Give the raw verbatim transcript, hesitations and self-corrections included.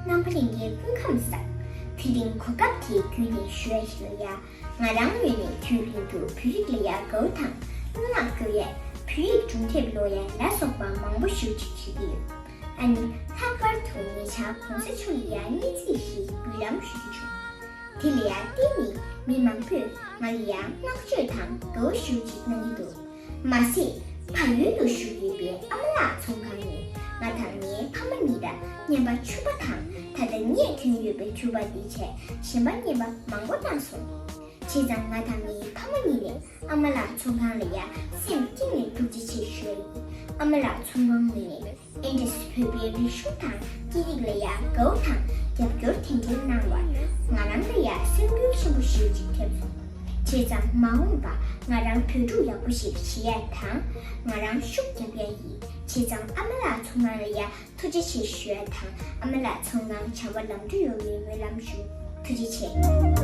རྣམ་པ་ལྷན་རྒྱས་སྐུ་ཁམས་བཟང་། དེ་རིང་གོ་སྐབས་དེ་བརྒྱུད་ནས་ཞུ་ཡ་ཞིག་ལ་ཡ། ང་རང་ངོས་ནས་དུས་རྒྱུན་དུ་བོད་ཡིག་ལ་ཡ་དགའ་བོ་དང་གླེང་སློང་སྐྱོར་ཡས། བོད་ཡིག་སྒྲུང་དེབ་ཀློག་ཡས་ལ་སོགས་པ་མང་པོ་ཞེ་པོ་ཅིག་བྱེད་ཀྱི་ཡོད། ཨ་ནི་ལྷག་པར་དུ་ཉེ་ཆར་གོང་ས་མཆོག་ལ་ཡ་སྙན་ཚིག་ཞིག་འབུལ་ལམ་ཞུ་རྒྱུ་བྱུང་། དེ་ལ་ཡ་བརྟེན་ནས་མི་མང་པོས་ང་ལ་ཡ་བསྔགས་བརྗོད་དང་དགའ་བོ་ཞེ་པོ་ཅིག་གནང་གི་འདུག་མ་ཟད། བལ་ཡུལ་དུ་བཞུགས་ཡོད་པའི་ཨ་མ་ལགས་ཚོང་ཁང་ནས་ང་དང་ངའི་ཕ་མ་གཉིས་ལ་རྔན་པ་ཕྱུག་པོ་དང་། ད་ལྟ་ངས་གྱོན་ཡོད་པའི་ཕྱུག་པོ་དེ་བྱས་གཞན་པ་རྔན་པ་མང་པོ་གནང་སོང་། བྱས་ཙང་ང་དང་ངའི་ཕ་མ་གཉིས་ནས་ཨ་མ་ལགས་ཚོང་ཁང་ལ་ཡ་སེམས་གཏིང་ནས་ཐུགས་རྗེ་ཆེ་ཞུ་ཡ་ཡིན། ཨ་མ་ལགས་ཚོང་ཁང་ངོས་ནས་ཨེ་འདྲས་བོད་པའི་རིག་གཞུང་དང་སྐད་ཡིག་ལ་ཡ་དགའ་བོ་དང་རྒྱབ་སྐྱོར་དེ་འདྲའི་གནང་བར་ང་རང་ལ་ཡ་སེམས་འགུལ་ཆེན་པོ་ཞེ་པོ་ཅིག་ཐེབས་སོང་། བྱས་ཙང་མ་འོངས་པ་ང་རང་བོད་ཕྲུག་ཡག་པོ་ཞིག་བྱེད་ཡ་དང་། ང་རང་ཤུགས་རྒྱབ་ཡ་ཡིན། བྱས་ཙང་ཨ་མ་ལགས་ཚོང་ཁང་ལ་ཡ་ཐུགས་རྗེ་ཆེ་ཞུ་ཡ་དང་། ཨ་མ་ལགས་ཚོང་ཁང་བྱ་བ་ལམ་འགྲོ་ཡོང་བའི་སྨོན་ལམ་ཞུ། ཐུགས་རྗེ་ཆེ།